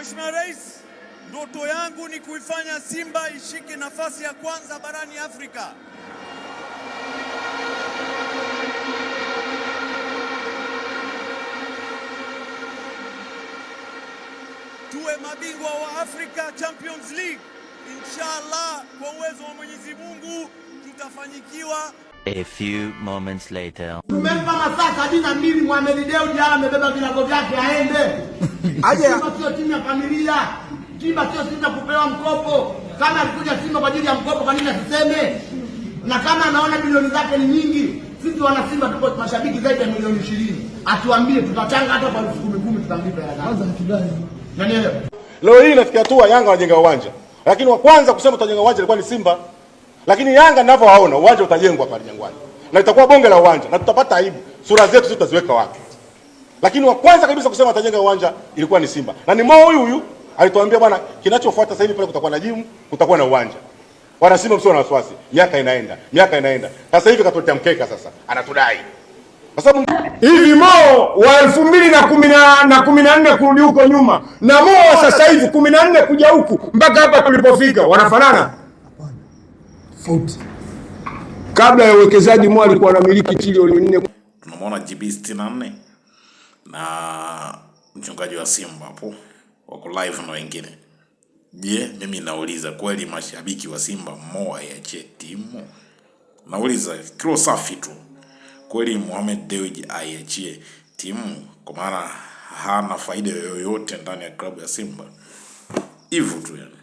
Mheshimiwa Rais, ndoto yangu ni kuifanya Simba ishike nafasi ya kwanza barani Afrika. Tuwe mabingwa wa Africa Champions League. Inshallah, kwa uwezo wa Mwenyezi Mungu tutafanyikiwa. A few moments later. Tumempa masaa 72 Mohamed Dewji amebeba vilago vyake aende. Aje. Simba sio timu ya familia. Simba sio timu ya kupewa mkopo. Kama alikuja Simba kwa ajili ya mkopo, kwa nini asiseme? Na kama anaona bilioni zake ni nyingi, sisi wana Simba tuko mashabiki zaidi ya milioni 20. Atuambie tutachanga hata kwa 10,000 tutamlipa hela zake. Kwanza hatudai. Unanielewa? Leo hii inafikia hatua Yanga wanajenga uwanja, lakini wa kwanza kusema tutajenga uwanja ilikuwa ni Simba. Lakini Yanga ninavyowaona, uwanja utajengwa pale Jangwani na itakuwa bonge la uwanja na tutapata aibu, sura zetu sisi tutaziweka wapi? Lakini wa kwanza kabisa kusema atajenga uwanja ilikuwa ni Simba, na ni Mo huyu huyu alituambia, bwana, kinachofuata sasa hivi pale kutakuwa na jimu, kutakuwa na uwanja. Wana Simba msio na wasiwasi, miaka inaenda, miaka inaenda. Sasa hivi katuletea mkeka, sasa anatudai kwa sababu Hivi Mo wa 2014 kurudi huko nyuma na Mo wa sasa hivi 14 kuja huku mpaka hapa tulipofika wanafanana? Tofauti. Kabla ya uwekezaji Mo alikuwa anamiliki trilioni 4. Tunamwona GB 64 na mchungaji wa Simba hapo wako live na wengine. Je, mimi nauliza kweli, mashabiki wa Simba Mo aiachie timu? Nauliza kilo safi tu, kweli Mohamed Dewji aiachie timu? Kwa maana hana faida yoyote ndani ya klabu ya Simba, hivyo tu yani.